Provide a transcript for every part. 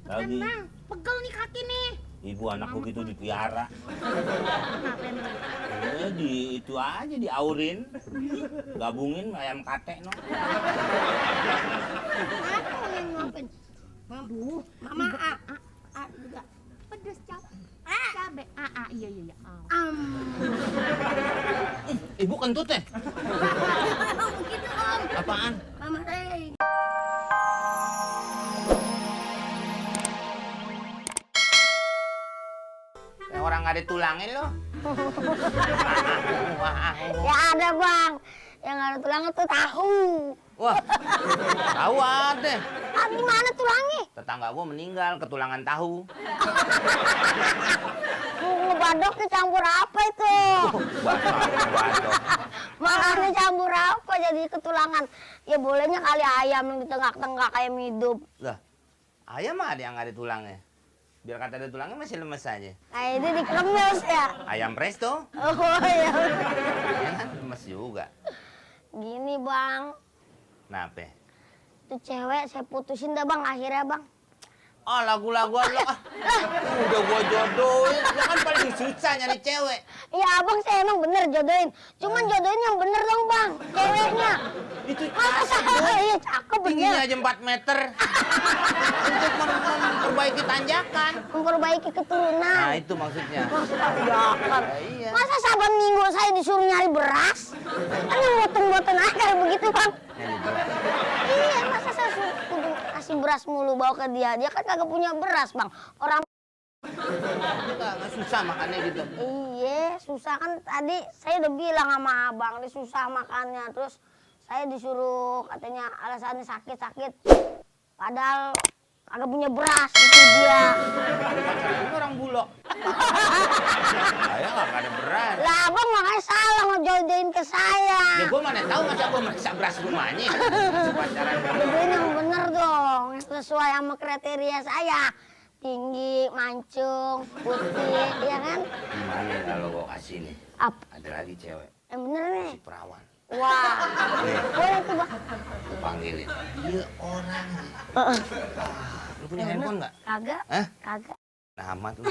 Cepetan bang, pegel nih kaki nih. Ibu anakku gitu dipiara. Ngapain lu? Di itu aja diaurin, gabungin ayam kate no. Apa yang ngapain? Aduh, mama juga pedes cabe. Iya. Ibu kentut ya? Begitu om. Apaan? Mama Rey. Yang orang nggak ada tulangnya lo. Ya ada bang, yang ada tulangnya tuh tahu. Wah, tahu ada. Ah, gimana tulangnya? Tetangga gua meninggal ketulangan tahu. Ngebadok dicampur apa itu? Badok. Makannya campur apa jadi ketulangan? Ya bolehnya kali ayam yang ditengak-tengak kayak hidup. Lah, ayam ada yang nggak ada tulangnya. Biar kata ada tulangnya masih lemes aja. Nah ini dikeremes ya? Ayam presto, Oh ya. ya kan lemes juga. Gini bang, Kenapa? itu cewek saya putusin dah bang akhirnya bang. Oh lagu-lagu lo udah gua jodohin, lo kan paling susah nyari cewek. Ya abang saya emang bener jodohin, cuman jodohin yang bener dong bang, ceweknya. Itu Masa salah, iya cakep tingginya bener. aja 4 meter. Untuk memperbaiki tanjakan. Memperbaiki keturunan. Nah itu maksudnya. Tanjakan. Iya. Masa saban minggu saya disuruh nyari beras? Kan yang boten-boten aja kayak begitu bang. Nyari beras. Iya, masa saya kudu kasih beras mulu bawa ke dia? Dia kan kagak punya beras bang. Orang Nggak susah makannya gitu. iya susah kan tadi saya udah bilang sama abang dia susah makannya terus saya disuruh katanya alasannya sakit-sakit padahal kagak punya beras itu dia. Ini orang Bulog. Saya nggak ada beras. Lah abang makanya salah ngejodohin ke saya. Ya gua mana tahu masa gua masak beras rumahnya. Masih pacaran dulu. Jodohin yang bener dong yang sesuai sama kriteria saya. Tinggi, mancung, putih, ya kan? Gimana kalau gua kasih nih? Apa? Ada lagi cewek, Yang bener nih. si perawan. Wah, boleh tuh bang. Gua panggilin. Dia orang. Lu punya Yang handphone bener. nggak? Kagak, Hah? kagak. Nama tuh.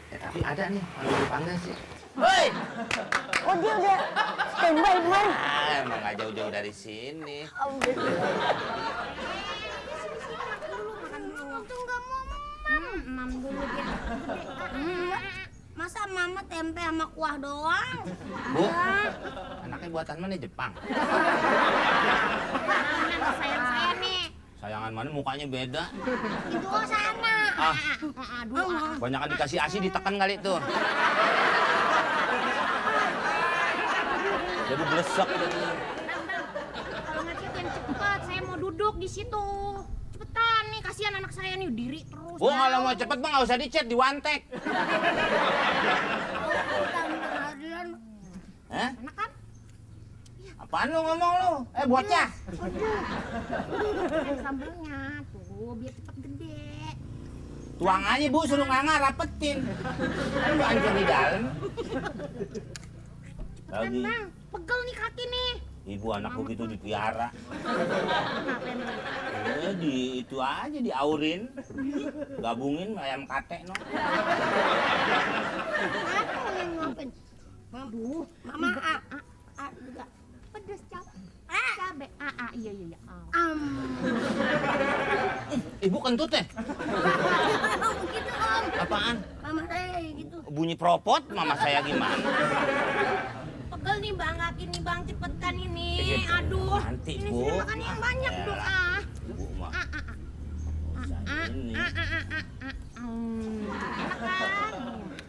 Tapi ada nih, kalau dipanggil sih. Hoi! Oh dia udah standby kemarin. Emang nggak jauh-jauh dari sini. Untung nggak mau Mam dulu dia. Masa mama tempe sama kuah doang? Bu, anaknya buatan mana Jepang? Mana sayang saya nih. Sayangan mana mukanya beda. Itu kok sana. Aduh. Banyakan dikasih ASI ditekan kali tuh. Jadi blesek jadi. Bang, kalau ngechat yang cepet, saya mau duduk di situ. Cepetan nih, kasihan anak saya nih diri terus. Bu, kalau mau cepet bang nggak usah dicet, diwantek. Hah? Enak kan? Apaan lu ngomong lu? Bocah. Sambelnya tuh biar cepet gede. Tuang aja bu, suruh nganga rapetin. Kan lu hancur di dalam. Cepetan bang, pegel nih kaki nih. Ibu anakku gitu dipiara. Ngapain lu? Di itu aja diaurin, gabungin ayam kate no. Apa yang ngapain? Aduh, Mama juga pedes cabe. Iya. Ibu kentut ya? Begitu om. Apaan? Mama Rey gitu. Bunyi propot, mama saya gimana? Pegel nih bang, kaki nih bang, cepetan ini. Gitu. Aduh, Nanti, ini Bu. sini makan yang banyak dong Elah. Ibu mah. Ini. Enak kan?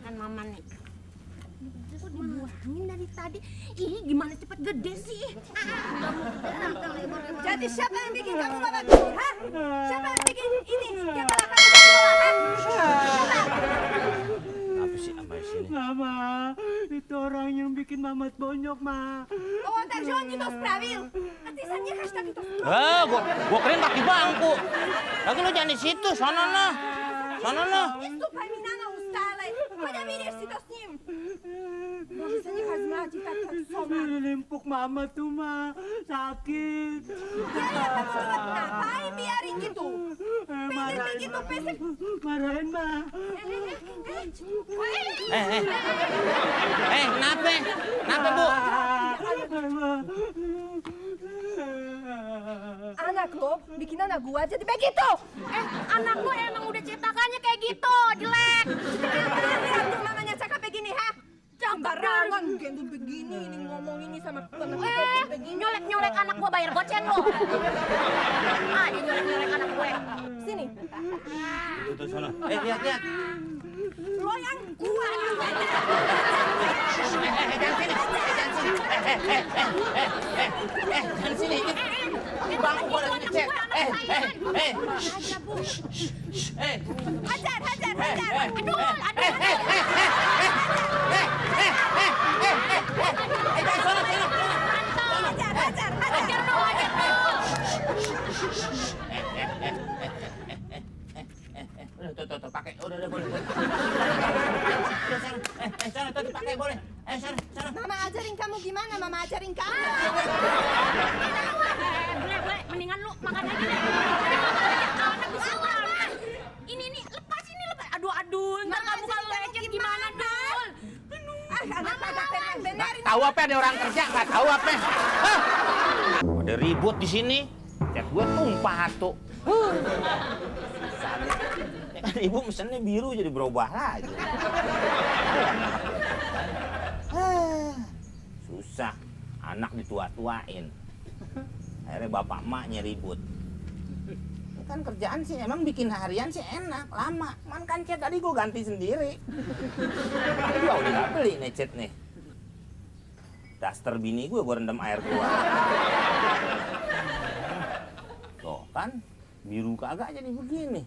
Kan mama nih. Kok dibuangin dari tadi? Ih, gimana cepet gede sih? Jadi siapa yang bikin kamu babak belur? Hah? Siapa yang bikin ini? Yang malah kamu jadi bawahan? Apa sih sama sini? Mama, itu orang yang bikin Mamat bonyok, Ma. Oh, tak же он не то справил. А ты за них так itu. Gua keren kaki bangku. Lagi lu jangan di situ, sono no. Sono no. Не ступай меня на усталой. Куда видишься-то с ним? Может, за них размладить так Limpuk mama tuh, Ma. Sakit. Ngapain biarin gitu? Pengen begitu, pengen. Marahin, Ma. Kenapa? Kenapa, Bu? Anak lo bikin anak gua jadi begitu. Anak lu emang udah cetakannya kayak gitu, jelek. Lihat tuh mamanya cakap begini, ha? Sembarangan gendut begini, ini ngomong ini sama temen begini. Nyolek anak gua bayar goceng lu. Dia nyolek anak gue. Sini, Tuh, sana. Lihat. lo yang gua. Jangan sini. Bangku gua lagi ngecek. Hajar. Aduh. Hajar. Tuh, pakai. Udah, boleh. Sana, tuh dipakai, boleh. Sana. Mama ajarin kamu gimana? Mama ajarin kamu. Boleh. Mendingan lu makan aja deh. Anak bisa makan. Ini, lepas. Aduh. Ntar kamu kalau lecet gimana, Dul? Anak kagak bener. Tahu apa ada orang kerja? Nggak tahu apa? Hah? Ada ribut di sini. Cat gue tumpah tuh. Ibu mesennya biru jadi berubah lagi. Susah. Anak ditua-tuain. Akhirnya bapak emaknya ribut. Ini kan kerjaan sih emang bikin harian sih enak, lama. Man kan cat tadi gue ganti sendiri. Gue udah gak beli nih cat nih. Daster bini gue rendam air keluar. Tuh kan, biru kagak jadi begini.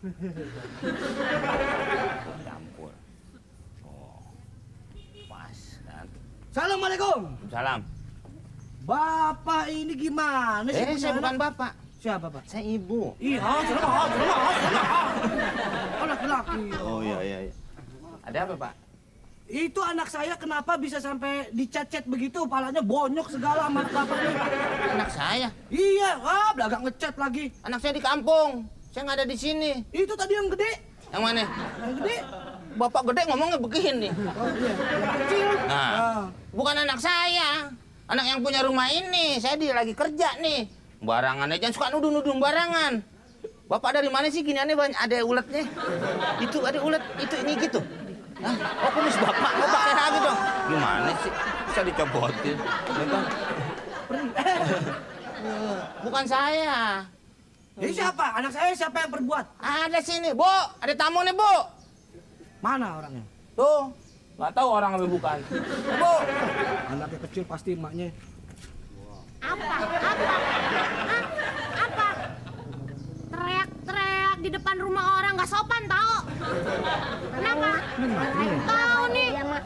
Campur. Oh, pas kan. Assalamualaikum. Salam. Bapak ini gimana sih? punya Saya anak? bukan bapak. Siapa, Pak? Saya ibu. Iya, laki-laki. Oh iya. Ada apa, Pak? Itu anak saya kenapa bisa sampai dicet-cet begitu, palanya bonyok segala sama anak bapak ini. Anak saya. Iya, belakang ngecat lagi. Anak saya di kampung. Saya nggak ada di sini. Itu tadi yang gede. Yang mana? Yang gede. Bapak gede ngomongnya begini. Oh iya, yang kecil. Nah, bukan anak saya. Anak yang punya rumah ini. Saya lagi kerja nih. Barangan aja, suka nuduh-nuduh barangan. Bapak dari mana sih gini aneh banyak ada uletnya? Itu ada ulet, itu ini gitu. Hah? Oh, kumis bapak, mau pakai lagi dong. Gimana sih? Bisa dicobotin. Ya kan? Bukan saya. Jadi siapa? Anak saya siapa yang berbuat? Ada sini, Bu. Ada tamu nih, Bu. Mana orangnya? Tuh. Nggak tahu orang apa bukan. Bu. Anaknya kecil pasti emaknya. Apa? Teriak-teriak di depan rumah orang nggak sopan tau? Kenapa? Tahu nih. Iya, Mak.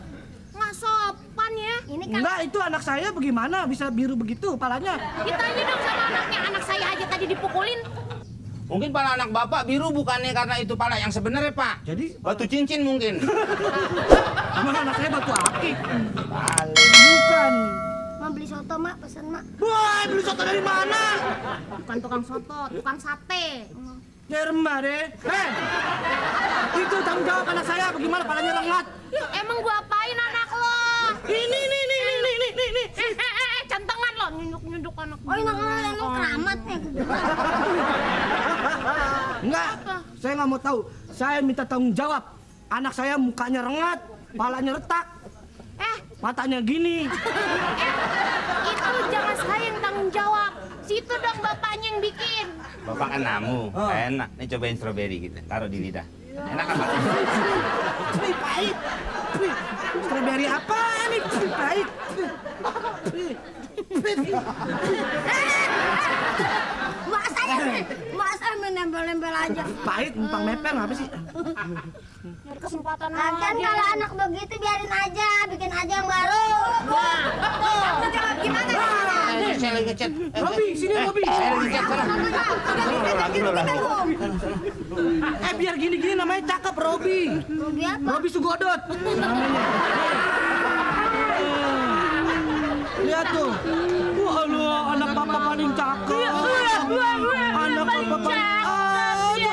Nggak sopan ya. Ini kan Enggak, itu anak saya bagaimana bisa biru begitu palanya? Ditanya dong sama anaknya. Anak saya aja tadi dipukulin. Mungkin pala anak bapak biru bukannya karena itu pala yang sebenarnya, Pak. Jadi Batu cincin mungkin. emang anak saya batu akik. Kali. Bukan. mau beli soto, Mak, pesen, Mak. Wah, beli soto dari mana? Bukan tukang soto, tukang sate. Jerma deh. Itu tanggung jawab anak saya. Bagaimana palanya rengat? Emang gua apain anak lo? Ini. Cantengan lo nyunduk anak Oh, ini yang keramat nih. Enggak, saya nggak mau tahu. Saya minta tanggung jawab. Anak saya mukanya rengat, palanya retak, matanya gini. Itu jangan saya yang tanggung jawab. Situ dong bapaknya yang bikin. Bapak kan namu. Enak. Nih cobain stroberi gitu. Taruh di lidah. Enak kan, Pak? Pahit. Strawberry apa nih? Pahit. Mak saya menempel-nempel aja. Pahit, numpang mepel apa sih? Nyari kesempatan Kan kalau anak begitu biarin aja, bikin aja yang baru. Gimana? Saya lagi ngechat. Robi, sini Robi. Saya lagi ngechat sana. Biar gini-gini namanya cakep Robi. Rugi apa? Robi Sugodot. Namanya. tuh. Waduh, anak papa paling cakep. Anak papa paling. Aduh,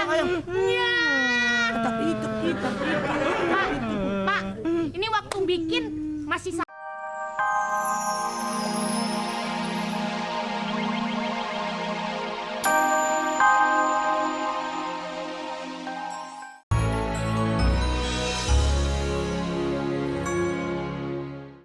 ayang. Pak, ini waktu bikin masih